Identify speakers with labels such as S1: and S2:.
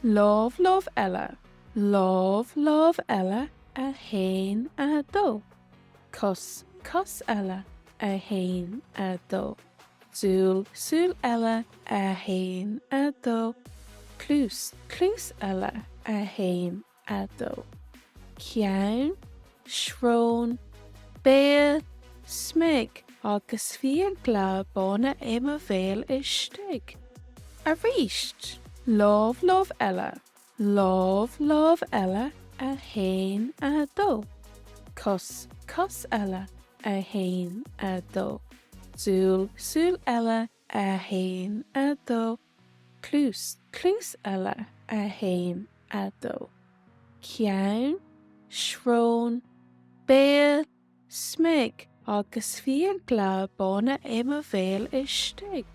S1: Lámh, lámh eile, lámh, lámh eile, 1, 2. Cos, cos eile, 1, 2. Súil, súil eile, 1, 2. Cluas, cluas eile, 1, 2. Ceann, srón, béal, smig, agus bhí an glao bána i mo bhéal istigh. Arís! Lámh, lámh eile, lámh, lámh eile, 1, 2. Cos, cos eile, 1, 2. Súil, súil eile, 1, 2. Cluas, cluas eile, 1, 2. Ceann, srón, béal, smig, agus bhí an glao bána i mo bhéal istigh.